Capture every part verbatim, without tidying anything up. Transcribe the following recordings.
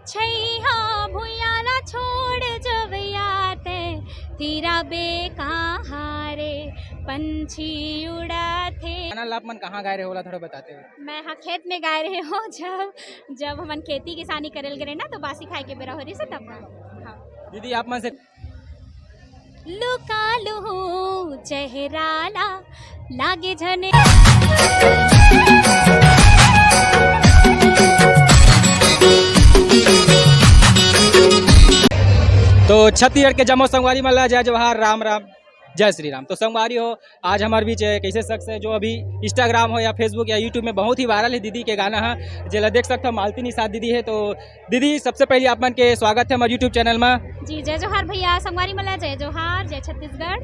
छैहा भुइयां ला छोड़ जवइया तैं, तिरा बे कहाँ रे, पंछी उड़ाथे। गाना ला आप मन कहाँ गाए रहे, ओला थोड़ा बताते हो? मैं हा खेत में गाए रहे हों, जब, जब हमन खेती किसानी करे ल गे रहे ना, तो बासी खाए के बेरा हो रहिस हे तब। हाँ। दीदी, आप मन से लुका लूं चेहरा ला, लागे झन। तो छत्तीसगढ़ के जम्मो संगवारी मन ला जय जोहार, राम राम, जय श्री राम। तो संगवारी हो, आज हमारे बीच एक ऐसे शख्स है जो अभी Instagram हो या Facebook या YouTube में बहुत ही viral है दीदी के गाना है, जेला देख सकते हो, मालती निषाद दीदी है। तो दीदी, सबसे पहले आप मन के स्वागत है हमारे YouTube channel में। जी, जय जोहार भैया, संगवारी मन ला जय जोहार, जय छत्तीसगढ़।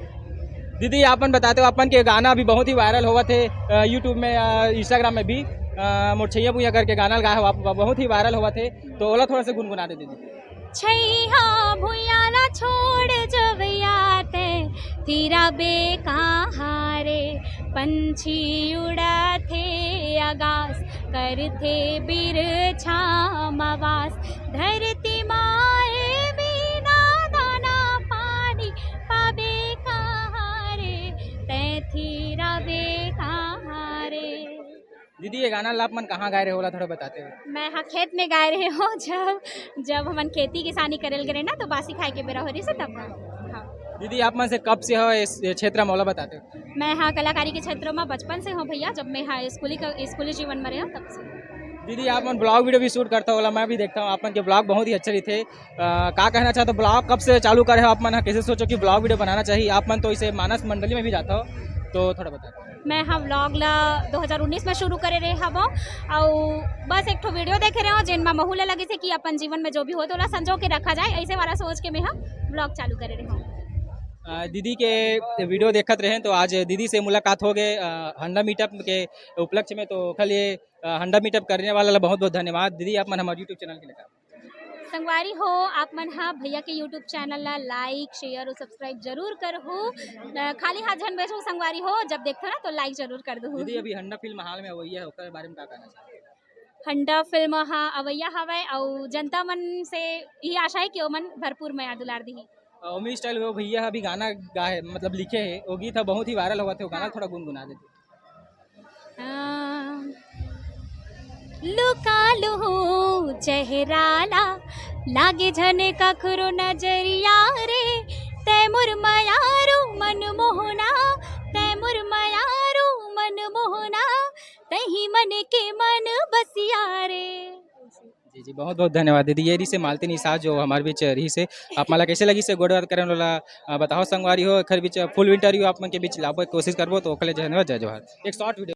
दीदी, आप मन बताते हो, आप मन के गाना अभी बहुत ही viral होवत हे, अ, YouTube में, अ, Instagram में भी, अ, मोर छैया भुइयां करके गाना गाए हो आप, बहुत ही viral होवत हे, तो ओला थोड़ा सा गुनगुना दे दीदी। छैहा भुइयां ला छोड़ जवइया तैं, तिरा बे कहाँ रे, पंछी उड़ाथे अगास, करथे बिरछा म वास। धरती माए बिना दाना पानी पाबे कहाँ रे, तैं तिरा बे कहाँ रे। दीदी, ये गाना ला आप मन कहाँ गाए रहे, ओला थोड़ा बताते हो? मैं हा खेत में गाए रहे हों, जब, जब हमन खेती किसानी करे ल गे रहे ना, तो बासी खाए के बेरा हो रहिस हे तब। हाँ। दीदी, आप मन से कब से हो इस क्षेत्र में, ओला बताते हो? मैं हा कलाकारी के क्षेत्र में बचपन से हों भैया, जब मैं हा स्कूली क-, स्कूली जीवन में रहे हों तब से। दीदी, आप मन vlog video भी shoot करता हो, ओला मैं भी देखता हूँ, आप मन के vlog बहुत ही अच्छे रहिथे। अ, का कहना चाहते हो, vlog कब से चालू करे हो आप मन ह? कैसे सोचो कि vlog video बनाना चाहिए? आप मन तो इसे मानस मंडली में भी जाता हो, तो थोड़ा बताओ। मैं हा vlog ला दो हज़ार उन्नीस में शुरू करे रहे हवं, अउ बस एक ठो video देखे रहे हों, जेन मा महू ला लगिस हे कि अपन जीवन में जो भी होय, तो ओला संजो के रखा जाए, ऐसे वाला सोच के मैं हा vlog चालू करे रहे हों। अ, दीदी के video देखत रहे, तो आज दीदी से मुलाकात हो गए, अ, हंडा meetup के उपलक्ष्य में। तो ओखर लिए, अ, हंडा meetup करने वाला ला बहुत बहुत धन्यवाद। दीदी, आप मन हमारे YouTube channel के लिए का संगवारी हो, आप मन हा भैया के YouTube channel ला like, share और subscribe जरूर करहू। अ, खाली हाथ झन बैठो संगवारी हो, जब देखथो ना तो like जरूर कर दू। दीदी, अभी हंडा film hall में अवैया है, ओकर बारे में का कहना चाहते हो? हंडा film हा अवैया हवय अउ जनता मन से यही आशा है कि ओमन भरपूर मया दुलार दिही। अ, ओमी style वो भैया अभी गाना गा है, मतलब लिखे है, वो गीत है बहुत ही viral हुआ थे, वो गाना हाँ। थोड़ा गुनगुना देते। आ, लुका लूं चेहरा ला, लागे झन कखरो नजरिया रे। तै मोर मयारू मन मोहना, तै मोर मयारू मन मोहना, तही मन के मन बसिया रे। जी, जी, बहुत बहुत धन्यवाद दीदी। ये रहिस हे मालती निषाद, जो हमारे बीच रहिस हे। आप मन ला कैसे लगिस हे गोठ बात करे वाला, अ, बताओ संगवारी हो। एखर बीच full interview आप मन के बीच लाबो के कोशिश करबो, तो ओखर ले धन्यवाद, जय जोहार। एक short video।